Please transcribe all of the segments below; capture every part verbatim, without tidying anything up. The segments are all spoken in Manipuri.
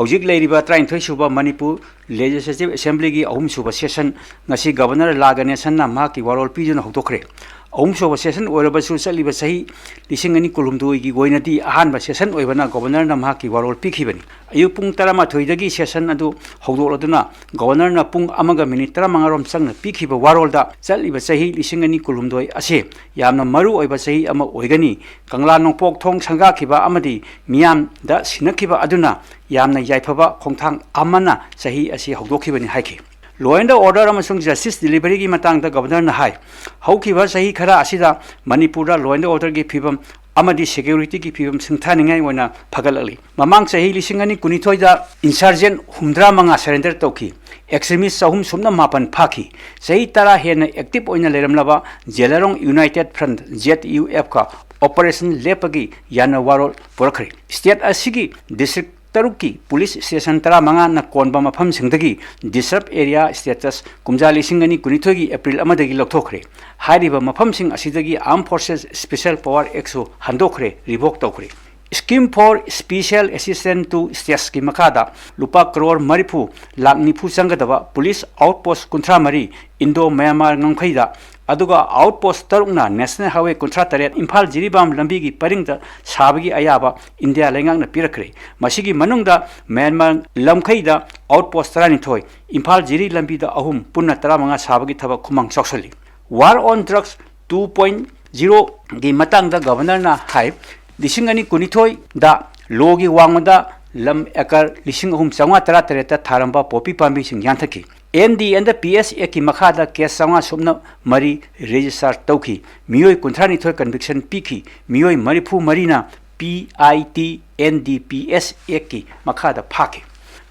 ꯍꯧꯖꯤꯛ ꯂꯩꯔꯤꯕ ꯇꯔꯥꯅꯤꯊꯣꯏ ꯁꯨꯕ ꯃꯅꯤꯄꯨꯔ Legislative Assemblyꯒꯤ ꯑꯍꯨꯝꯁꯨꯕ session ꯉꯁꯤ Governor ꯂꯥ ꯒꯅꯦꯁꯟꯅ ꯃꯍꯥꯛꯀꯤ ꯋꯥꯔꯣꯜ ꯄꯤꯗꯨꯅ ꯍꯧꯗꯣꯛꯈ꯭ꯔꯦ꯫ ꯑꯍꯨꯝꯁꯨꯕ session ꯑꯣꯏꯔꯕꯁꯨ ꯆꯠꯂꯤꯕ ꯆꯍꯤ ꯂꯤꯁꯤꯡ ꯑꯅꯤ ꯀꯨꯟꯍꯨꯝꯗꯣꯏꯒꯤ ꯑꯣꯏꯅꯗꯤ ꯑꯍꯥꯟꯕ session ꯑꯣꯏꯕꯅ Governorꯅ ꯃꯍꯥꯛꯀꯤ ꯋꯥꯔꯣꯜ ꯄꯤꯈꯤꯕꯅꯤ꯫ ꯑꯌꯨꯛ ꯄꯨꯡ ꯇꯔꯥꯃꯥꯊꯣꯏꯗꯒꯤ session ꯑꯗꯨ ꯍꯧꯗꯣꯛꯂꯗꯨꯅ Governorꯅ ꯄꯨꯡ ꯑꯃꯒ minute ꯇꯔꯥꯃꯉꯥꯔꯣꯝ ꯆꯪꯅ ꯄꯤꯈꯤꯕ ꯋꯥꯔꯣꯜꯗ ꯆꯠꯂꯤꯕ ꯆꯍꯤ ꯂꯤꯁꯤꯡ ꯑꯅꯤ ꯀꯨꯟꯍꯨꯝꯗꯣꯏ ꯑꯁꯤ ꯌꯥꯝꯅ ꯃꯔꯨ ꯑꯣꯏꯕ ꯆꯍꯤ ꯑꯃ ꯑꯣꯏꯒꯅꯤ꯫ ꯀꯪꯂꯥ ꯅꯣꯡꯄꯣꯛ ꯊꯣꯡ ꯁꯪꯒꯥꯈꯤꯕ ꯑꯃꯗꯤ ꯃꯤꯌꯥꯝꯗ ꯁꯤꯟꯅꯈꯤꯕ ꯑꯗꯨꯅ ꯌꯥꯝꯅ ꯌꯥꯏꯐꯕ ꯈꯣꯡꯊꯥꯡ ꯑꯃꯅ ꯆꯍꯤ ꯑꯁꯤ ꯍꯧꯗꯣꯛꯈꯤꯕꯅꯤ ꯍꯥꯏꯈꯤ꯫ Law and order ꯑꯃꯁꯨꯡ justice deliveryꯒꯤ ꯃꯇꯥꯡꯗ Governorꯅ ꯍꯥꯏ, ꯍꯧꯈꯤꯕ ꯆꯍꯤ ꯈꯔ ꯑꯁꯤꯗ ꯃꯅꯤꯄꯨꯔꯗ law and orderꯒꯤ ꯐꯤꯕꯝ ꯑꯃꯗꯤ securityꯒꯤ ꯐꯤꯕꯝ ꯁꯤꯡꯊꯥꯅꯤꯡꯉꯥꯏ ꯑꯣꯏꯅ ꯐꯒꯠꯂꯛꯂꯤ꯫ ꯃꯃꯥꯡ ꯆꯍꯤ ꯂꯤꯁꯤꯡ ꯑꯅꯤ ꯀꯨꯟꯅꯤꯊꯣꯏꯗ insurgent ꯍꯨꯝꯗ꯭ꯔꯥ ꯃꯉꯥ surrender ꯇꯧꯈꯤ꯫ Extremist ꯆꯍꯨꯝ ꯁꯨꯞꯅ ꯃꯥꯄꯟ ꯐꯥꯈꯤ꯫ ꯆꯍꯤ ꯇꯔꯥ ꯍꯦꯟꯅ active ꯑꯣꯏꯅ ꯂꯩꯔꯝꯂꯕ ꯖꯦꯂꯔꯣꯡ United Front, ZUFꯀ operation ꯂꯦꯞꯄꯒꯤ ꯌꯥꯅ ꯋꯥꯔꯣꯜ ꯄꯨꯔꯛꯈ꯭ꯔꯦ꯫ State ꯑꯁꯤꯒꯤ district ꯇꯔꯨꯛꯀꯤ police station ꯇꯔꯥꯃꯉꯥꯅ ꯀꯣꯟꯕ ꯃꯐꯝꯁꯤꯡꯗꯒꯤ disturb area status ꯀꯨꯝꯖꯥ ꯂꯤꯁꯤꯡ ꯑꯅꯤ ꯀꯨꯟꯅꯤꯊꯣꯏꯒꯤ April ꯑꯃꯗꯒꯤ ꯂꯧꯊꯣꯛꯈ꯭ꯔꯦ꯫ ꯍꯥꯏꯔꯤꯕ ꯃꯐꯝꯁꯤꯡ ꯑꯁꯤꯗꯒꯤ Armed Forces Special Power Actꯁꯨ ꯍꯟꯗꯣꯛꯈ꯭ꯔꯦ, revoke ꯇꯧꯈ꯭ꯔꯦ꯫ Scheme for Special Assistance to Statesꯀꯤ ꯃꯈꯥꯗ ꯂꯨꯄꯥ ꯀꯔꯣꯔ ꯃꯔꯤꯐꯨ ꯂꯥꯛ ꯅꯤꯐꯨ ꯆꯪꯒꯗꯕ police outpost ꯀꯨꯟꯊ꯭ꯔꯥ ꯃꯔꯤ Indo Myanmar ꯉꯝꯈꯩꯗ, ꯑꯗꯨꯒ outpost ꯇꯔꯨꯛꯅ National Highway ꯀꯨꯟꯊ꯭ꯔꯥ ꯇꯔꯦꯠ ꯏꯝꯐꯥꯜ ꯖꯤꯔꯤꯕꯥꯝ ꯂꯝꯕꯤꯒꯤ ꯄꯔꯤꯡꯗ ꯁꯥꯕꯒꯤ ꯑꯌꯥꯕ ꯏꯟꯗꯤꯌꯥ ꯂꯩꯉꯥꯛꯅ ꯄꯤꯔꯛꯈ꯭ꯔꯦ꯫ ꯃꯁꯤꯒꯤ ꯃꯅꯨꯡꯗ ꯃ꯭ꯌꯥꯟꯃꯥꯔ ꯂꯝꯈꯩꯗ outpost ꯇꯔꯥꯅꯤꯊꯣꯏ, ꯏꯝꯐꯥꯜ ꯖꯤꯔꯤ ꯂꯝꯕꯤꯗ ꯑꯍꯨꯝ, ꯄꯨꯟꯅ ꯇꯔꯥꯃꯉꯥ ꯁꯥꯕꯒꯤ ꯊꯕꯛ ꯈꯨꯃꯥꯡ ꯆꯥꯎꯁꯜꯂꯤ꯫ War on Drugs two point zeroꯒꯤ ꯃꯇꯥꯡꯗ Governorꯅ ꯍꯥꯏ, ꯂꯤꯁꯤꯡ ꯑꯅꯤ ꯀꯨꯟꯅꯤꯊꯣꯏꯗ lawꯒꯤ ꯋꯥꯡꯃꯗ ꯂꯝ acre ꯂꯤꯁꯤꯡ ꯑꯍꯨꯝ ꯆꯥꯝꯃꯉꯥ ꯇꯔꯥ ꯇꯔꯦꯠꯇ ꯊꯥꯔꯝꯕ poppy ꯄꯥꯝꯕꯤꯁꯤꯡ ꯌꯥꯟꯊꯠꯈꯤ꯫ N D and the P S Actꯀꯤ ꯃꯈꯥꯗ case ꯆꯥꯝꯃꯉꯥ ꯁꯨꯞꯅ ꯃꯔꯤ register ꯇꯧꯈꯤ꯫ ꯃꯤꯑꯣꯏ ꯀꯨꯟꯊ꯭ꯔꯥꯅꯤꯊꯣꯏ conviction ꯄꯤꯈꯤ꯫ ꯃꯤꯑꯣꯏ ꯃꯔꯤꯐꯨ ꯃꯔꯤꯅ P I T N D P S Actꯀꯤ ꯃꯈꯥꯗ ꯐꯥꯈꯤ꯫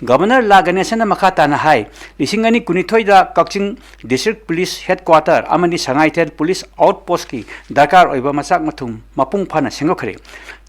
Governor ꯂꯥ ꯒꯅꯦꯁꯟꯅ ꯃꯈꯥ ꯇꯥꯅ ꯍꯥꯏ, ꯂꯤꯁꯤꯡ ꯑꯅꯤ ꯀꯨꯟꯅꯤꯊꯣꯏꯗ ꯀꯛꯆꯤꯡ District Police Headquarter ꯑꯃꯗꯤ ꯁꯉꯥꯏꯊꯦꯜ Police Outpostꯀꯤ ꯗꯔꯀꯥꯔ ꯑꯣꯏꯕ ꯃꯆꯥꯛ ꯃꯊꯨꯝ ꯃꯄꯨꯡ ꯐꯥꯅ ꯁꯦꯝꯒꯠꯈ꯭ꯔꯦ꯫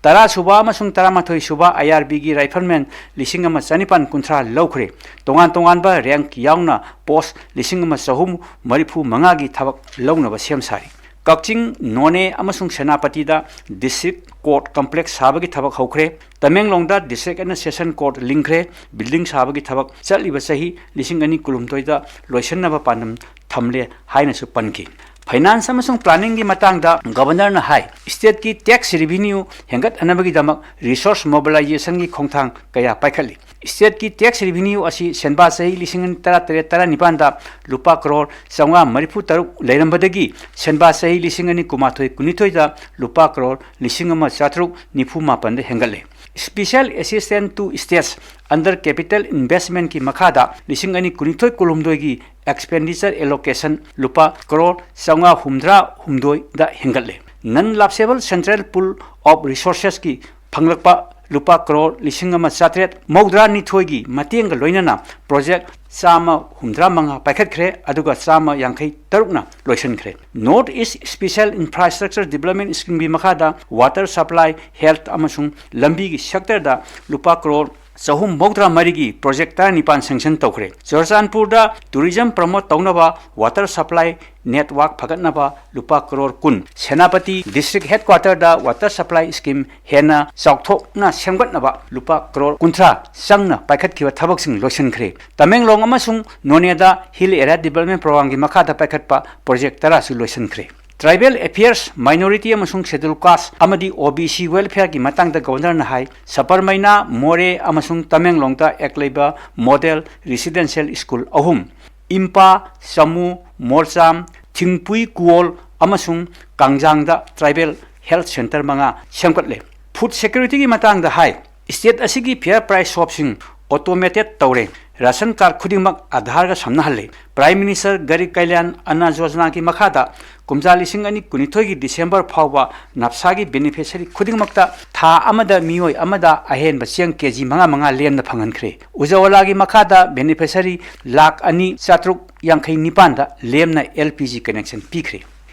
ꯇꯔꯥ ꯁꯨꯕ ꯑꯃꯁꯨꯡ ꯇꯔꯥꯃꯥꯊꯣꯏ ꯁꯨꯕ I R Bꯒꯤ rifleman ꯂꯤꯁꯤꯡ ꯑꯃ ꯆꯅꯤꯄꯥꯟ ꯀꯨꯟꯊ꯭ꯔꯥ ꯂꯧꯈ꯭ꯔꯦ꯫ ꯇꯣꯉꯥꯟ ꯇꯣꯉꯥꯟꯕ rank ꯌꯥꯎꯅ post ꯂꯤꯁꯤꯡ ꯑꯃ ꯆꯍꯨꯝ ꯃꯔꯤꯐꯨ ꯃꯉꯥꯒꯤ ꯊꯕꯛ ꯂꯧꯅꯕ ꯁꯦꯝ ꯁꯥꯔꯤ꯫ ꯀꯛꯆꯤꯡ, ꯅꯣꯅꯦ ꯑꯃꯁꯨꯡ ꯁꯦꯅꯥꯄꯇꯤꯗ district court complex ꯁꯥꯕꯒꯤ ꯊꯕꯛ ꯍꯧꯈ꯭ꯔꯦ꯫ ꯇꯃꯦꯡꯂꯣꯡꯗ district and session court ꯂꯤꯡꯈ꯭ꯔꯦ꯫ Building ꯁꯥꯕꯒꯤ ꯊꯕꯛ ꯆꯠꯂꯤꯕ ꯆꯍꯤ ꯂꯤꯁꯤꯡ ꯑꯅꯤ ꯀꯨꯟꯍꯨꯝꯗꯣꯏꯗ ꯂꯣꯏꯁꯤꯟꯅꯕ ꯄꯥꯟꯗꯝ ꯊꯝꯂꯦ ꯍꯥꯏꯅꯁꯨ ꯄꯟꯈꯤ꯫ Finance ꯑꯃꯁꯨꯡ planningꯒꯤ ꯃꯇꯥꯡꯗ Governorꯅ ꯍꯥꯏ, stateꯀꯤ tax revenue ꯍꯦꯟꯒꯠꯍꯟꯅꯕꯒꯤꯗꯃꯛ resource mobilizationꯒꯤ ꯈꯣꯡꯊꯥꯡ ꯀꯌꯥ ꯄꯥꯏꯈꯠꯂꯤ꯫ Stateꯀꯤ tax revenue ꯑꯁꯤ ꯁꯦꯟꯕꯥ ꯆꯍꯤ ꯂꯤꯁꯤꯡ ꯑꯅꯤ ꯇꯔꯥꯇꯔꯦꯠ ꯇꯔꯥꯅꯤꯄꯥꯟꯗ ꯂꯨꯄꯥ ꯀꯔꯣꯔ ꯆꯥꯝꯃꯉꯥ ꯃꯔꯤꯐꯨ ꯇꯔꯨꯛ ꯂꯩꯔꯝꯕꯗꯒꯤ ꯁꯦꯟꯕꯥ ꯆꯍꯤ ꯂꯤꯁꯤꯡ ꯑꯅꯤ ꯀꯨꯟꯃꯥꯊꯣꯏ ꯀꯨꯟꯅꯤꯊꯣꯏꯗ ꯂꯨꯄꯥ ꯀꯔꯣꯔ ꯂꯤꯁꯤꯡ ꯑꯃ ꯆꯥꯇ꯭ꯔꯨꯛ ꯅꯤꯐꯨ ꯃꯥꯄꯟꯗ ꯍꯦꯟꯒꯠꯂꯦ꯫ Special Assistance to States under Capital Investmentꯀꯤ ꯃꯈꯥꯗ ꯂꯤꯁꯤꯡ ꯑꯅꯤ ꯀꯨꯟꯅꯤꯊꯣꯏ ꯀꯨꯟꯍꯨꯝꯗꯣꯏꯒꯤ expenditure allocation ꯂꯨꯄꯥ ꯀꯔꯣꯔ ꯆꯥꯝꯃꯉꯥ ꯍꯨꯝꯗ꯭ꯔꯥ ꯍꯨꯝꯗꯣꯏꯗ ꯍꯦꯟꯒꯠꯂꯦ꯫ Non lapsable central pool of resourcesꯀꯤ ꯐꯪꯂꯛꯄ ꯂꯨꯄꯥ ꯀꯔꯣꯔ ꯂꯤꯁꯤꯡ ꯑꯃ ꯆꯥꯇ꯭ꯔꯦꯠ ꯃꯧꯗ꯭ꯔꯥ ꯅꯤꯊꯣꯏꯒꯤ ꯃꯇꯦꯡꯒ ꯂꯣꯏꯅꯅ project ꯆꯥꯝꯃ ꯍꯨꯝꯗ꯭ꯔꯥ ꯃꯉꯥ ꯄꯥꯏꯈꯠꯈ꯭ꯔꯦ, ꯑꯗꯨꯒ ꯆꯥꯝꯃ ꯌꯥꯡꯈꯩ ꯇꯔꯨꯛꯅ ꯂꯣꯏꯁꯤꯟꯈ꯭ꯔꯦ꯫ North East Special Infrastructure Development Schemeꯒꯤ ꯃꯈꯥꯗ water supply, health ꯑꯃꯁꯨꯡ ꯂꯝꯕꯤꯒꯤ sectorꯗ ꯂꯨꯄꯥ ꯀꯔꯣꯔ ꯆꯍꯨꯝ ꯃꯧꯗ꯭ꯔꯥ ꯃꯔꯤꯒꯤ project ꯇꯔꯥꯅꯤꯄꯥꯟ sanction ꯇꯧꯈ꯭ꯔꯦ꯫ ꯆꯨꯔꯆꯥꯟꯄꯨꯔꯗ tourism promote ꯇꯧꯅꯕ water supply network ꯐꯒꯠꯅꯕ ꯂꯨꯄꯥ ꯀꯔꯣꯔ ꯀꯨꯟ, Senapati district headquarterꯗ water supply scheme ꯍꯦꯟꯅ ꯆꯥꯎꯊꯣꯛꯅ ꯁꯦꯝꯒꯠꯅꯕ ꯂꯨꯄꯥ ꯀꯔꯣꯔ ꯀꯨꯟꯊ꯭ꯔꯥ ꯆꯪꯅ ꯄꯥꯏꯈꯠꯈꯤꯕ ꯊꯕꯛꯁꯤꯡ ꯂꯣꯏꯁꯤꯟꯈ꯭ꯔꯦ꯫ ꯇꯃꯦꯡꯂꯣꯡ ꯑꯃꯁꯨꯡ ꯅꯣꯅꯦꯗ Hill Area Development Programꯒꯤ ꯃꯈꯥꯗ ꯄꯥꯏꯈꯠꯄ project ꯇꯔꯥꯁꯨ ꯂꯣꯏꯁꯤꯟꯈ꯭ꯔꯦ꯫ Tribal Affairs, Minority ꯑꯃꯁꯨꯡ Scheduled Caste ꯑꯃꯗꯤ OBC welfareꯒꯤ ꯃꯇꯥꯡꯗ Governorꯅ ꯍꯥꯏ, ꯁꯕꯔꯃꯩꯅꯥ, ꯃꯣꯔꯦ ꯑꯃꯁꯨꯡ ꯇꯃꯦꯡꯂꯣꯡꯗ ꯑꯦꯛ ꯂꯩꯕ model residential school ꯑꯍꯨꯝ, ꯏꯝꯄꯥ, ꯆꯃꯨ, ꯃꯣꯔꯆꯥꯝ, ꯊꯤꯡꯄꯨꯏ ꯀꯨꯋꯣꯜ ꯑꯃꯁꯨꯡ ꯀꯥꯡꯖꯥꯡꯗ tribal health centre ꯃꯉꯥ ꯁꯦꯝꯒꯠꯂꯦ꯫ Food securityꯒꯤ ꯃꯇꯥꯡꯗ ꯍꯥꯏ, state ꯑꯁꯤꯒꯤ fair price shopꯁꯤꯡ automated ꯇꯧꯔꯦ꯫ Ration card ꯈꯨꯗꯤꯡꯃꯛ Aadhaarꯒ ꯁꯝꯅꯍꯜꯂꯦ꯫ Prime Minister Garib Kalyan Anna Yojanagꯤ ꯃꯈꯥꯗ ꯀꯨꯝꯖꯥ ꯂꯤꯁꯤꯡ ꯑꯅꯤ ꯀꯨꯟꯅꯤꯊꯣꯏꯒꯤ December ꯐꯥꯎꯕ NAFSAꯒꯤ beneficiary ꯈꯨꯗꯤꯡꯃꯛꯇ ꯊꯥ ꯑꯃꯗ ꯃꯤꯑꯣꯏ ꯑꯃꯗ ꯑꯍꯦꯟꯕ ꯆꯦꯡ KG ꯃꯉꯥ ꯃꯉꯥ ꯂꯦꯝꯅ ꯐꯪꯍꯟꯈ꯭ꯔꯦ꯫ Ujjwalaꯒꯤ ꯃꯈꯥꯗ beneficiary ꯂꯥꯈ ꯑꯅꯤ ꯆꯥꯇ꯭ꯔꯨꯛ ꯌꯥꯡꯈꯩ ꯅꯤꯄꯥꯟꯗ ꯂꯦꯝꯅ LPG connection ꯄꯤꯈ꯭ꯔꯦ꯫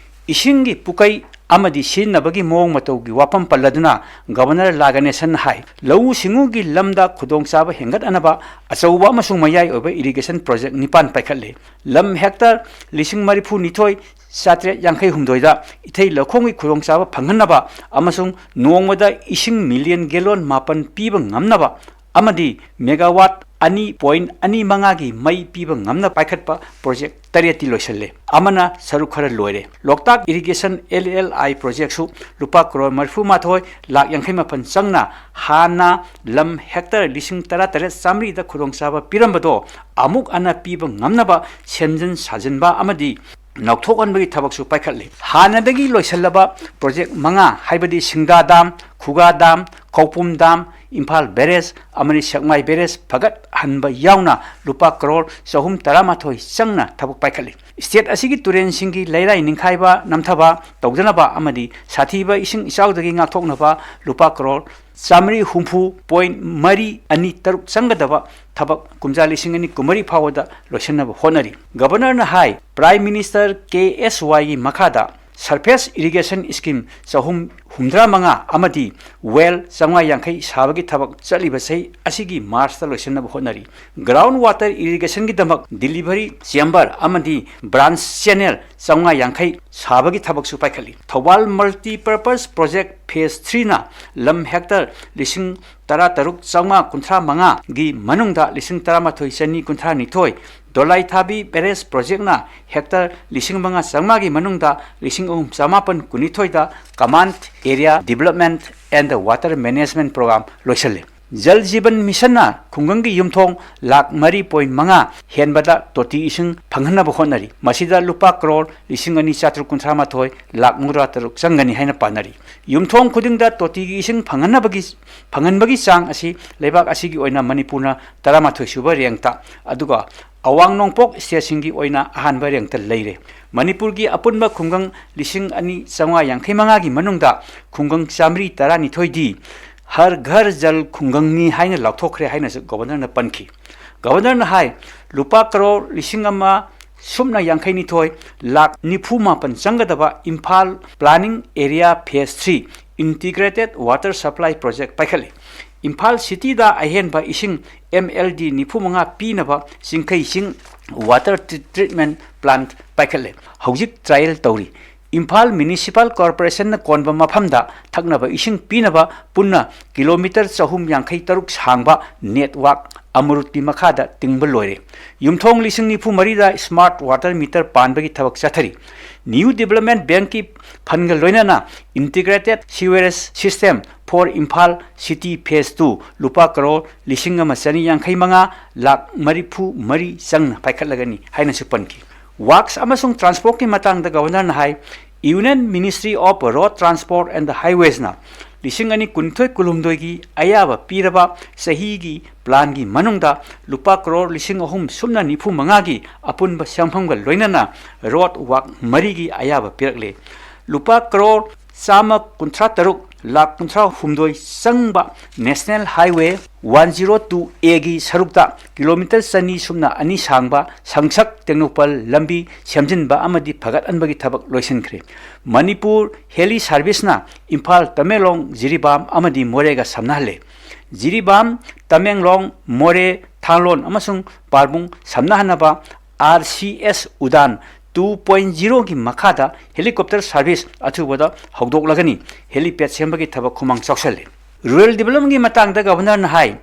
ꯏꯁꯤꯡꯒꯤ ꯄꯨꯀꯩ ꯑꯃꯗꯤ ꯁꯤꯖꯤꯟꯅꯕꯒꯤ ꯃꯑꯣꯡ ꯃꯇꯧꯒꯤ ꯋꯥꯐꯝ ꯄꯜꯂꯗꯨꯅ ꯒꯕꯔꯅꯔ ꯂꯥ ꯒꯅꯦꯁꯟꯅ ꯍꯥꯏ, ꯂꯧꯎ ꯁꯤꯡꯎꯒꯤ ꯂꯝꯗ ꯈꯨꯗꯣꯡꯆꯥꯕ ꯍꯦꯟꯒꯠꯍꯟꯅꯕ ꯑꯆꯧꯕ ꯑꯃꯁꯨꯡ ꯃꯌꯥꯏ ꯑꯣꯏꯕ ꯏꯔꯤꯒꯦꯁꯟ ꯄ꯭ꯔꯣꯖꯦꯛ ꯅꯤꯄꯥꯟ ꯄꯥꯏꯈꯠꯂꯦ꯫ ꯂꯝ ꯍꯦꯛꯇꯔ ꯂꯤꯁꯤꯡ ꯃꯔꯤꯐꯨ ꯅꯤꯊꯣꯏ ꯆꯥꯇ꯭ꯔꯦꯠ ꯌꯥꯡꯈꯩ ꯍꯨꯝꯗꯣꯏꯗ ꯏꯊꯩ ꯂꯧꯈꯣꯡꯒꯤ ꯈꯨꯗꯣꯡꯆꯥꯕ ꯐꯪꯍꯟꯅꯕ ꯑꯃꯁꯨꯡ ꯅꯣꯡꯃꯗ ꯏꯁꯤꯡ ꯃꯤꯂꯤꯌꯟ ꯒꯦꯂꯣꯟ ꯃꯥꯄꯟ ꯄꯤꯕ ꯉꯝꯅꯕ ꯑꯃꯗꯤ ꯃꯦꯒꯥꯋꯥꯠ ꯑꯅꯤ ꯄꯣꯏꯟ ꯑꯅꯤ ꯃꯉꯥꯒꯤ ꯃꯩ ꯄꯤꯕ ꯉꯝꯅ ꯄꯥꯏꯈꯠꯄ ꯄ꯭ꯔꯣꯖꯦꯛ ꯇꯔꯦꯠꯇꯤ ꯂꯣꯏꯁꯤꯜꯂꯦ꯫ ꯑꯃꯅ ꯁꯔꯨꯛ ꯈꯔ ꯂꯣꯏꯔꯦ꯫ ꯂꯣꯛꯇꯥꯛ ꯏꯔꯤꯒꯦꯁꯟ ꯑꯦꯜ ꯑꯦꯜ ꯑꯥꯏ ꯄ꯭ꯔꯣꯖꯦꯛꯁꯨ ꯂꯨꯄꯥ ꯀ꯭ꯔꯣꯔ ꯃꯔꯤꯐꯨ ꯃꯥꯊꯣꯏ ꯂꯥꯛ ꯌꯥꯡꯈꯩ ꯃꯥꯄꯟ ꯆꯪꯅ ꯍꯥꯟꯅ ꯂꯝ ꯍꯦꯛꯇꯔ ꯂꯤꯁꯤꯡ ꯇꯔꯥ ꯇꯔꯦꯠ ꯆꯥꯃꯔꯤꯗ ꯈꯨꯗꯣꯡꯆꯥꯕ ꯄꯤꯔꯝꯕꯗꯣ ꯑꯃꯨꯛ ꯍꯟꯅ ꯄꯤꯕ ꯉꯝꯅꯕ ꯁꯦꯝꯖꯤꯟ ꯁꯥꯖꯤꯟꯕ ꯑꯃꯗꯤ ꯅꯧꯊꯣꯛꯍꯟꯕꯒꯤ ꯊꯕꯛꯁꯨ ꯄꯥꯏꯈꯠꯂꯤ꯫ ꯍꯥꯟꯅꯗꯒꯤ ꯂꯣꯏꯁꯤꯜꯂꯕ ꯄ꯭ꯔꯣꯖꯦꯛ ꯃꯉꯥ, ꯍꯥꯏꯕꯗꯤ ꯁꯤꯡꯗꯥ ꯗꯥꯝ, ꯈꯨꯒꯥ ꯗꯥꯝ, ꯈꯧꯄꯨꯝ ꯗꯥꯝ, ꯏꯝꯐꯥꯜ ꯕꯦꯔꯦꯖ ꯑꯃꯗꯤ ꯁꯦꯛꯃꯥꯏ ꯕꯦꯔꯦꯖ ꯐꯒꯠꯍꯟꯕ ꯌꯥꯎꯅ ꯂꯨꯄꯥ ꯀ꯭ꯔꯣꯔ ꯆꯍꯨꯝ ꯇꯔꯥꯃꯥꯊꯣꯏ ꯆꯪꯅ ꯊꯕꯛ ꯄꯥꯏꯈꯠꯂꯤ꯫ ꯁ꯭ꯇꯦꯠ ꯑꯁꯤꯒꯤ ꯇꯨꯔꯦꯟꯁꯤꯡꯒꯤ ꯂꯩꯔꯥꯏ ꯅꯤꯡꯈꯥꯏꯕ ꯅꯝꯊꯕ ꯇꯧꯗꯅꯕ ꯑꯃꯗꯤ ꯁꯥꯊꯤꯕ ꯏꯁꯤꯡ ꯏꯆꯥꯎꯗꯒꯤ ꯉꯥꯛꯊꯣꯛꯅꯕ ꯂꯨꯄꯥ ꯀ꯭ꯔꯣꯔ ꯆꯥꯃꯔꯤ ꯍꯨꯝꯐꯨ ꯄꯣꯏꯟ ꯃꯔꯤ ꯑꯅꯤ ꯇꯔꯨꯛ ꯆꯪꯒꯗꯕ ꯊꯕꯛ ꯀꯨꯝꯖꯥ ꯂꯤꯁꯤꯡ ꯑꯅꯤ ꯀꯨꯟꯃꯔꯤ ꯐꯥꯎꯕꯗ ꯂꯣꯏꯁꯤꯟꯅꯕ ꯍꯣꯠꯅꯔꯤ꯫ ꯒꯕꯔꯅꯔꯅ ꯍꯥꯏ, ꯄ꯭ꯔꯥꯏꯝ ꯃꯤꯅꯤꯁꯇꯔ ꯀꯦ ꯑꯦꯁ ꯋꯥꯏꯒꯤ ꯃꯈꯥꯗ ꯁꯔꯐꯦꯁ ꯏꯔꯤꯒꯦꯁꯟ ꯁ꯭ꯀꯤꯝ ꯆꯍꯨꯝ ꯍꯨꯝꯗ꯭ꯔꯥ ꯃꯉꯥ ꯑꯃꯗꯤ ꯋꯦꯜ ꯆꯥꯝꯃꯉꯥ ꯌꯥꯡꯈꯩ ꯁꯥꯕꯒꯤ ꯊꯕꯛ ꯆꯠꯂꯤꯕ ꯆꯍꯤ ꯑꯁꯤꯒꯤ ꯃꯥꯔꯆꯇ ꯂꯣꯏꯁꯤꯟꯅꯕ ꯍꯣꯠꯅꯔꯤ꯫ ꯒ꯭ꯔꯥꯎꯟ ꯋꯥꯇꯔ ꯏꯔꯤꯒꯦꯁꯟꯒꯤꯗꯃꯛ ꯗꯤꯂꯤꯚꯔꯤ ꯆꯦꯝꯕꯔ ꯑꯃꯗꯤ ꯕ꯭ꯔꯥꯟꯁ ꯆꯦꯅꯦꯜ ꯆꯥꯝꯃꯉꯥ ꯌꯥꯡꯈꯩ ꯁꯥꯕꯒꯤ ꯊꯕꯛꯁꯨ ꯄꯥꯏꯈꯠꯂꯤ꯫ ꯊꯧꯕꯥꯜ ꯃꯜꯇꯤꯄꯔꯄꯁ ꯄ꯭ꯔꯣꯖꯦꯛ ꯐꯦꯁ ꯊ꯭ꯔꯤꯅ ꯂꯝ ꯍꯦꯛꯇꯔ ꯂꯤꯁꯤꯡ ꯇꯔꯥ ꯇꯔꯨꯛ ꯆꯥꯝꯃꯉꯥ ꯀꯨꯟꯊ꯭ꯔꯥ ꯃꯉꯥꯒꯤ ꯃꯅꯨꯡꯗ ꯂꯤꯁꯤꯡ ꯇꯔꯥꯃꯥꯊꯣꯏ ꯆꯅꯤ ꯀꯨꯟꯊ꯭ꯔꯥ ꯅꯤꯊꯣꯏ, ꯗꯣꯂꯥꯏꯊꯥꯕꯤ ꯕꯦꯔꯦꯖ ꯄ꯭ꯔꯣꯖꯦꯛꯅ ꯍꯦꯛꯇꯔ ꯂꯤꯁꯤꯡ ꯃꯉꯥ ꯆꯥꯝꯃꯉꯥꯒꯤ ꯃꯅꯨꯡꯗ ꯂꯤꯁꯤꯡ ꯑꯍꯨꯝ ꯆꯥꯃꯥꯄꯟ ꯀꯨꯟꯅꯤꯊꯣꯏꯗ Command Area Development and Water Management Program ꯂꯣꯏꯁꯤꯜꯂꯤ꯫ Jal ꯖꯤꯕꯟ ꯃꯤꯁꯟꯅ ꯈꯨꯡꯒꯪꯒꯤ ꯌꯨꯝꯊꯣꯡ ꯂꯥꯈ ꯃꯔꯤ ꯄꯣꯏꯟ ꯃꯉꯥ ꯍꯦꯟꯕꯗ ꯇꯣꯇꯤ ꯏꯁꯤꯡ ꯐꯪꯍꯟꯅꯕ ꯍꯣꯠꯅꯔꯤ꯫ ꯃꯁꯤꯗ ꯂꯨꯄꯥ ꯀ꯭ꯔꯣꯔ ꯂꯤꯁꯤꯡ ꯑꯅꯤ ꯆꯥꯇ꯭ꯔꯨꯛ ꯀꯨꯟꯊ꯭ꯔꯥ ꯃꯥꯊꯣꯏ ꯂꯥꯈ ꯃꯧꯗ꯭ꯔꯥ ꯇꯔꯨꯛ ꯆꯪꯒꯅꯤ ꯍꯥꯏꯅ ꯄꯥꯅꯔꯤ꯫ ꯌꯨꯝꯊꯣꯡ ꯈꯨꯗꯤꯡꯗ ꯇꯣꯇꯤꯒꯤ ꯏꯁꯤꯡ ꯐꯪꯍꯟꯅꯕꯒꯤ, ꯐꯪꯍꯟꯕꯒꯤ ꯆꯥꯡ ꯑꯁꯤ ꯂꯩꯕꯥꯛ ꯑꯁꯤꯒꯤ ꯑꯣꯏꯅ ꯃꯅꯤꯄꯨꯔꯅ ꯇꯔꯥꯃꯥꯊꯣꯏ ꯁꯨꯕ ꯔꯦꯡꯛꯇ, ꯑꯗꯨꯒ ꯑꯋꯥꯡ ꯅꯣꯡꯄꯣꯛ ꯁ꯭ꯇꯦꯠꯁꯤꯡꯒꯤ ꯑꯣꯏꯅ ꯑꯍꯥꯟꯕ ꯔꯦꯡꯛꯇ ꯂꯩꯔꯦ꯫ ꯃꯅꯤꯄꯨꯔꯒꯤ ꯑꯄꯨꯟꯕ ꯈꯨꯡꯒꯪ ꯂꯤꯁꯤꯡ ꯑꯅꯤ ꯆꯥꯝꯃꯉꯥ ꯌꯥꯡꯈꯩ ꯃꯉꯥꯒꯤ ꯃꯅꯨꯡꯗ ꯈꯨꯡꯒꯪ ꯆꯥꯃꯔꯤ ꯇꯔꯥꯅꯤꯊꯣꯏꯗꯤ ꯍꯔ ꯘꯔ ꯖꯜ ꯈꯨꯡꯒꯪꯅꯤ ꯍꯥꯏꯅ ꯂꯥꯎꯊꯣꯛꯈ꯭ꯔꯦ ꯍꯥꯏꯅꯁꯨ ꯒꯕꯔꯅꯔꯅ ꯄꯟꯈꯤ꯫ ꯒꯕꯔꯅꯔꯅ ꯍꯥꯏ, ꯂꯨꯄꯥ ꯀꯔꯣꯔ ꯂꯤꯁꯤꯡ ꯑꯃ ꯁꯨꯞꯅ ꯌꯥꯡꯈꯩ ꯅꯤꯊꯣꯏ ꯂꯥꯛ ꯅꯤꯐꯨ ꯃꯥꯄꯟ ꯆꯪꯒꯗꯕ Imphal Planning Area Phase three Integrated Water Supply Project ꯄꯥꯏꯈꯠꯂꯤ꯫ Imphal ꯁꯤꯇꯤꯗ ꯑꯍꯦꯟꯕ ꯏꯁꯤꯡ M L D ꯅꯤꯐꯨ ꯃꯉꯥ ꯄꯤꯅꯕ ꯆꯤꯡꯈꯩ ꯆꯤꯡ Water Treatment Plant ꯄꯥꯏꯈꯠꯂꯦ꯫ ꯍꯧꯖꯤꯛ trial ꯇꯧꯔꯤ꯫ ꯏꯝꯐꯥꯜ Municipal Corporationꯅ ꯀꯣꯟꯕ ꯃꯐꯝꯗ ꯊꯛꯅꯕ ꯏꯁꯤꯡ ꯄꯤꯅꯕ ꯄꯨꯟꯅ ꯀꯤꯂꯣꯃꯤꯇꯔ ꯆꯍꯨꯝ ꯌꯥꯡꯈꯩ ꯇꯔꯨꯛ ꯁꯥꯡꯕ network ꯑꯃꯔꯨꯠꯀꯤ ꯃꯈꯥꯗ ꯇꯤꯡꯕ ꯂꯣꯏꯔꯦ꯫ ꯌꯨꯝꯊꯣꯡ ꯂꯤꯁꯤꯡ ꯅꯤꯐꯨ ꯃꯔꯤꯗ smart water meter ꯄꯥꯟꯕꯒꯤ ꯊꯕꯛ ꯆꯠꯊꯔꯤ꯫ New Development Bankꯀꯤ fundꯒ ꯂꯣꯏꯅꯅ Integrated Sewerage System for Imphal City Phase two ꯂꯨꯄꯥ ꯀꯔꯣꯔ ꯂꯤꯁꯤꯡ ꯑꯃ ꯆꯅꯤ ꯌꯥꯡꯈꯩ ꯃꯉꯥ ꯂꯥꯛ ꯃꯔꯤꯐꯨ ꯃꯔꯤ ꯆꯪꯅ ꯄꯥꯏꯈꯠꯂꯒꯅꯤ ꯍꯥꯏꯅꯁꯨ ꯄꯟꯈꯤ꯫ Works ꯑꯃꯁꯨꯡ Transportꯀꯤ ꯃꯇꯥꯡꯗ Governorꯅ ꯍꯥꯏ, Union Ministry of Road Transport and Highwaysꯅ ꯂꯤꯁꯤꯡ ꯑꯅꯤ ꯀꯨꯟꯅꯤꯊꯣꯏ ꯀꯨꯟꯍꯨꯝꯗꯣꯏꯒꯤ ꯑꯌꯥꯕ ꯄꯤꯔꯕ ꯆꯍꯤꯒꯤ planꯒꯤ ꯃꯅꯨꯡꯗ ꯂꯨꯄꯥ ꯀꯔꯣꯔ ꯂꯤꯁꯤꯡ ꯑꯍꯨꯝ ꯁꯨꯞꯅ ꯅꯤꯐꯨ ꯃꯉꯥꯒꯤ ꯑꯄꯨꯟꯕ ꯁꯦꯟꯐꯝꯒ ꯂꯣꯏꯅꯅ road work ꯃꯔꯤꯒꯤ ꯑꯌꯥꯕ ꯄꯤꯔꯛꯂꯦ꯫ ꯂꯨꯄꯥ ꯀꯔꯣꯔ ꯆꯥꯝꯃ ꯀꯨꯟꯊ꯭ꯔꯥ ꯇꯔꯨꯛ ꯂꯥꯛ ꯀꯨꯟꯊ꯭ꯔꯥ ꯍꯨꯝꯗꯣꯏ ꯆꯪꯕ National Highway one zero two Aꯒꯤ ꯁꯔꯨꯛꯇ ꯀꯤꯂꯣꯃꯤꯇꯔ ꯆꯅꯤ ꯁꯨꯞꯅ ꯑꯅꯤ ꯁꯥꯡꯕ ꯁꯪꯁꯛ ꯇꯦꯡꯅꯧꯄꯜ ꯂꯝꯕꯤ ꯁꯦꯝꯖꯤꯟꯕ ꯑꯃꯗꯤ ꯐꯒꯠꯍꯟꯕꯒꯤ ꯊꯕꯛ ꯂꯣꯏꯁꯤꯟꯈ꯭ꯔꯦ꯫ ꯃꯅꯤꯄꯨꯔ Heli Serviceꯅ ꯏꯝꯐꯥꯜ, ꯇꯃꯦꯡꯂꯣꯡ, ꯖꯤꯔꯤꯕꯥꯝ ꯑꯃꯗꯤ ꯃꯣꯔꯦꯒ ꯁꯝꯅꯍꯜꯂꯦ꯫ ꯖꯤꯔꯤꯕꯥꯝ, ꯇꯃꯦꯡꯂꯣꯡ, ꯃꯣꯔꯦ, ꯊꯥꯡꯂꯣꯟ ꯑꯃꯁꯨꯡ ꯄꯥꯔꯕꯨꯡ ꯁꯝꯅꯍꯟꯅꯕ R C S UDAN two point zeroꯒꯤ ꯃꯈꯥꯗ helicopter service ꯑꯊꯨꯕꯗ ꯍꯧꯗꯣꯛꯂꯒꯅꯤ꯫ Helipad ꯁꯦꯝꯕꯒꯤ ꯊꯕꯛ ꯈꯨꯃꯥꯡ ꯆꯥꯎꯁꯜꯂꯦ꯫ Rural Developmentꯀꯤ ꯃꯇꯥꯡꯗ Governorꯅ ꯍꯥꯏ,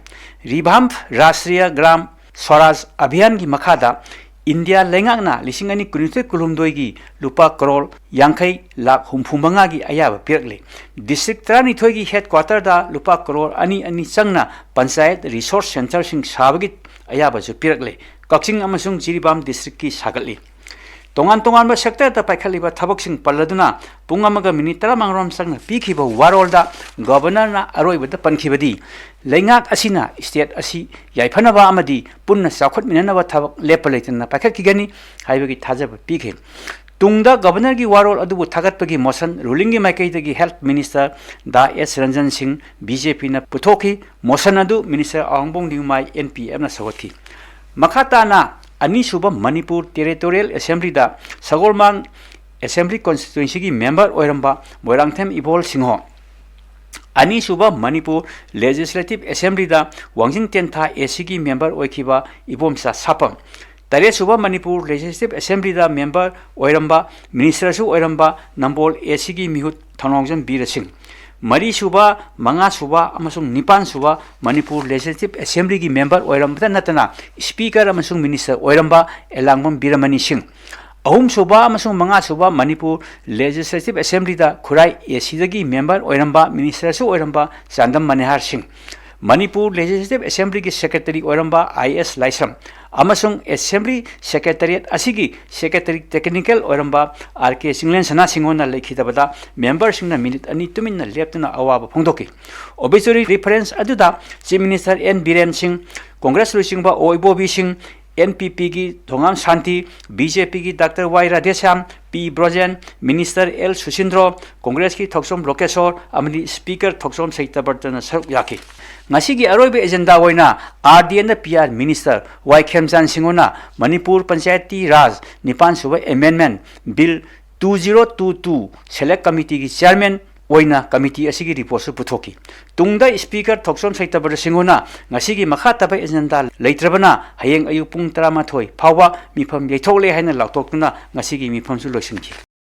Revamp Rashtriya Gram Swaraj Abhiyanꯒꯤ ꯃꯈꯥꯗ ꯏꯟꯗꯤꯌꯥ ꯂꯩꯉꯥꯛꯅ ꯂꯤꯁꯤꯡ ꯑꯅꯤ ꯀꯨꯟꯅꯤꯊꯣꯏ ꯀꯨꯟꯍꯨꯝꯗꯣꯏꯒꯤ ꯂꯨꯄꯥ ꯀꯔꯣꯔ ꯌꯥꯡꯈꯩ ꯂꯥꯛ ꯍꯨꯝꯐꯨ ꯃꯉꯥꯒꯤ ꯑꯌꯥꯕ ꯄꯤꯔꯛꯂꯦ꯫ District ꯇꯔꯥꯅꯤꯊꯣꯏꯒꯤ headquarterꯗ ꯂꯨꯄꯥ ꯀꯔꯣꯔ ꯑꯅꯤ ꯑꯅꯤ ꯆꯪꯅ Panchayat Resource Centreꯁꯤꯡ ꯁꯥꯕꯒꯤ ꯑꯌꯥꯕꯁꯨ ꯄꯤꯔꯛꯂꯦ꯫ ꯀꯛꯆꯤꯡ ꯑꯃꯁꯨꯡ ꯖꯤꯔꯤꯕꯥꯝ districtꯀꯤ ꯁꯥꯒꯠꯂꯤ꯫ ꯇꯣꯉꯥꯟ ꯇꯣꯉꯥꯟꯕ sectorꯗ ꯄꯥꯏꯈꯠꯂꯤꯕ ꯊꯕꯛꯁꯤꯡ ꯄꯜꯂꯗꯨꯅ ꯄꯨꯡ ꯑꯃꯒ ꯃꯤꯅꯤꯠ ꯇꯔꯥꯃꯉꯥꯔꯣꯝ ꯆꯪꯅ ꯄꯤꯈꯤꯕ ꯋꯥꯔꯣꯜꯗ Governorꯅ ꯑꯔꯣꯏꯕꯗ ꯄꯟꯈꯤꯕꯗꯤ, ꯂꯩꯉꯥꯛ ꯑꯁꯤꯅ state ꯑꯁꯤ ꯌꯥꯏꯐꯅꯕ ꯑꯃꯗꯤ ꯄꯨꯟꯅ ꯆꯥꯎꯈꯠꯃꯤꯟꯅꯅꯕ ꯊꯕꯛ ꯂꯦꯞꯄ ꯂꯩꯇꯅ ꯄꯥꯏꯈꯠꯈꯤꯒꯅꯤ ꯍꯥꯏꯕꯒꯤ ꯊꯥꯖꯕ ꯄꯤꯈꯤ꯫ ꯇꯨꯡꯗ Governorꯒꯤ ꯋꯥꯔꯣꯜ ꯑꯗꯨꯕꯨ ꯊꯥꯒꯠꯄꯒꯤ motion rulingꯒꯤ ꯃꯥꯏꯀꯩꯗꯒꯤ Health Minister ꯗꯥ ꯑꯦꯁ ꯔꯟꯖꯟ ꯁꯤꯡ, BJPꯅ ꯄꯨꯊꯣꯛꯈꯤ꯫ Motion ꯑꯗꯨ Minister ꯑꯋꯥꯡꯕꯝ ꯅꯤꯎꯃꯥꯏ, NPFꯅ ꯁꯧꯒꯠꯈꯤ꯫ ꯃꯈꯥ ꯇꯥꯅ ꯑꯅꯤꯁꯨꯕ ꯃꯅꯤꯄꯨꯔ ꯇꯦꯔꯤꯇꯣꯔꯤꯌꯦꯜ ꯑꯦꯁꯦꯝꯕ꯭ꯂꯤꯗ ꯁꯒꯣꯜꯕꯟ ꯑꯦꯁꯦꯝꯕ꯭ꯂꯤ ꯀꯣꯟꯁꯇꯤꯇ꯭ꯋꯦꯟꯁꯤꯒꯤ ꯃꯦꯝꯕꯔ ꯑꯣꯏꯔꯝꯕ ꯃꯣꯏꯔꯥꯡꯊꯦꯝ ꯏꯕꯣꯜ ꯁꯤꯡꯍꯣ, ꯑꯅꯤꯁꯨꯕ ꯃꯅꯤꯄꯨꯔ ꯂꯦꯖꯤꯁꯂꯦꯇꯤꯚ ꯑꯦꯁꯦꯝꯕ꯭ꯂꯤꯗ ꯋꯥꯡꯖꯤꯡ ꯇꯦꯟꯊꯥ ꯑꯦ ꯁꯤꯒꯤ ꯃꯦꯝꯕꯔ ꯑꯣꯏꯈꯤꯕ ꯏꯕꯣꯝꯆꯥ ꯁꯥꯄꯝ, ꯇꯔꯦꯠꯁꯨꯕ ꯃꯅꯤꯄꯨꯔ ꯂꯦꯖꯤꯁꯂꯦꯇꯤꯚ ꯑꯦꯁꯦꯝꯕ꯭ꯂꯤꯗ ꯃꯦꯝꯕꯔ ꯑꯣꯏꯔꯝꯕ, ꯃꯤꯅꯤꯁꯇꯔꯁꯨ ꯑꯣꯏꯔꯝꯕ ꯅꯝꯕꯣꯜ ꯑꯦ ꯁꯤꯒꯤ ꯃꯤꯍꯨꯠ ꯊꯧꯅꯥꯎꯖꯝ ꯕꯤꯔ ꯁꯤꯡ, ꯃꯔꯤꯁꯨꯕ, ꯃꯉꯥꯁꯨꯕ ꯑꯃꯁꯨꯡ ꯅꯤꯄꯥꯟꯁꯨꯕ ꯃꯅꯤꯄꯨꯔ ꯂꯦꯖꯤꯁꯂꯦꯇꯤꯚ ꯑꯦꯁꯦꯝꯕ꯭ꯂꯤꯒꯤ ꯃꯦꯝꯕꯔ ꯑꯣꯏꯔꯝꯕꯇ ꯅꯠꯇꯅ ꯁ꯭ꯄꯤꯀꯔ ꯑꯃꯁꯨꯡ ꯃꯤꯅꯤꯁꯇꯔ ꯑꯣꯏꯔꯝꯕ ꯑꯦꯂꯥꯡꯕꯝ ꯕꯤꯔꯃꯅꯤ ꯁꯤꯡ, ꯑꯍꯨꯝꯁꯨꯕ ꯑꯃꯁꯨꯡ ꯃꯉꯥꯁꯨꯕ ꯃꯅꯤꯄꯨꯔ ꯂꯦꯖꯤꯁꯂꯦꯇꯤꯚ ꯑꯦꯁꯦꯝꯕ꯭ꯂꯤꯗ ꯈꯨꯔꯥꯏ ꯑꯦ ꯁꯤꯗꯒꯤ ꯃꯦꯝꯕꯔ ꯑꯣꯏꯔꯝꯕ, ꯃꯤꯅꯤꯁꯇꯔꯁꯨ ꯑꯣꯏꯔꯝꯕ ꯆꯥꯟꯗꯝ ꯃꯅꯤꯍꯥꯔ ꯁꯤꯡ, ꯃꯅꯤꯄꯨꯔ ꯂꯦꯖꯤꯁꯂꯦꯇꯤꯚ ꯑꯦꯁꯦꯝꯕ꯭ꯂꯤꯒꯤ ꯁꯦꯀ꯭ꯔꯦꯇꯔꯤ ꯑꯣꯏꯔꯝꯕ ꯑꯥꯏ ꯑꯦꯁ ꯂꯥꯏꯁ꯭ꯔꯝ ꯑꯃꯁꯨꯡ ꯑꯦꯁꯦꯝꯕ꯭ꯂꯤ ꯁꯦꯀ꯭ꯔꯦꯇꯔꯤꯌꯦꯠ ꯑꯁꯤꯒꯤ ꯁꯦꯀ꯭ꯔꯦꯇꯔꯤ ꯇꯦꯛꯅꯤꯀꯦꯜ ꯑꯣꯏꯔꯝꯕ ꯑꯥꯔ ꯀꯦ ꯆꯤꯡꯂꯦꯟ ꯁꯅꯥ ꯁꯤꯡꯍꯣꯟꯅ ꯂꯩꯈꯤꯗꯕꯗ ꯃꯦꯝꯕꯔꯁꯤꯡꯅ ꯃꯤꯅꯤꯠ ꯑꯅꯤ ꯇꯨꯃꯤꯟꯅ ꯂꯦꯞꯇꯨꯅ ꯑꯋꯥꯕ ꯐꯣꯡꯗꯣꯛꯈꯤ꯫ ꯑꯣꯕꯤꯆꯨꯔꯤ ꯔꯤꯐꯔꯦꯟꯁ ꯑꯗꯨꯗ ꯆꯤꯐ ꯃꯤꯅꯤꯁꯇꯔ ꯑꯦꯟ ꯕꯤꯔꯦꯟ ꯁꯤꯡ, ꯀꯣꯡꯒ꯭ꯔꯦꯁ ꯂꯨꯆꯤꯡꯕ ꯑꯣ ꯏꯕꯣꯕꯤ ꯁꯤꯡ, ꯑꯦꯟ ꯄꯤ ꯄꯤꯒꯤ ꯊꯣꯉꯥꯝ ꯁꯥꯟꯇꯤ, ꯕꯤ ꯖꯦ ꯄꯤꯒꯤ ꯗꯥꯛꯇꯔ ꯋꯥꯏ ꯔꯥꯙꯦꯁ꯭ꯌꯥꯝ, ꯄꯤ ꯕ꯭ꯔꯣꯖꯦꯟ, ꯃꯤꯅꯤꯁꯇꯔ ꯑꯦꯜ ꯁꯨꯁꯤꯟꯗ꯭ꯔꯣ, ꯀꯣꯡꯒ꯭ꯔꯦꯁꯀꯤ ꯊꯣꯛꯆꯣꯝ ꯂꯣꯀꯦꯁꯣꯔ ꯑꯃꯗꯤ ꯁ꯭ꯄꯤꯀꯔ ꯊꯣꯛꯆꯣꯝ ꯁꯩꯇꯕ꯭ꯔꯇꯅ ꯁꯔꯨꯛ ꯌꯥꯈꯤ꯫ ꯉꯁꯤꯒꯤ ꯑꯔꯣꯏꯕ ꯑꯦꯖꯦꯟꯗꯥ ꯑꯣꯏꯅ R D and P R minister Y Khemchand ꯁꯤꯡꯍꯣꯅ ꯃꯅꯤꯄꯨꯔ ꯄꯟꯆꯥꯌꯇꯤ ꯔꯥꯖ ꯅꯤꯄꯥꯟꯁꯨꯕ amendment bill two zero two two select ꯀꯃꯤꯇꯤꯒꯤ ꯆꯤꯌꯥꯔꯃꯦꯟ ꯑꯣꯏꯅ ꯀꯃꯤꯇꯤ ꯑꯁꯤꯒꯤ ꯔꯤꯄꯣꯔꯠꯁꯨ ꯄꯨꯊꯣꯛꯈꯤ꯫ ꯇꯨꯡꯗ ꯁ꯭ꯄꯤꯀꯔ ꯊꯣꯛꯆꯣꯝ ꯁꯩꯇꯕ꯭ꯔ ꯁꯤꯡꯍꯣꯅ ꯉꯁꯤꯒꯤ ꯃꯈꯥ ꯇꯥꯕ ꯑꯦꯖꯦꯟꯗꯥ ꯂꯩꯇ꯭ꯔꯕꯅ ꯍꯌꯦꯡ ꯑꯌꯨꯛ ꯄꯨꯡ ꯇꯔꯥꯃꯥꯊꯣꯏ ꯐꯥꯎꯕ ꯃꯤꯐꯝ ꯌꯩꯊꯣꯛꯂꯦ ꯍꯥꯏꯅ ꯂꯥꯎꯊꯣꯛꯇꯨꯅ ꯉꯁꯤꯒꯤ ꯃꯤꯐꯝꯁꯨ ꯂꯣꯏꯁꯤꯟꯈꯤ꯫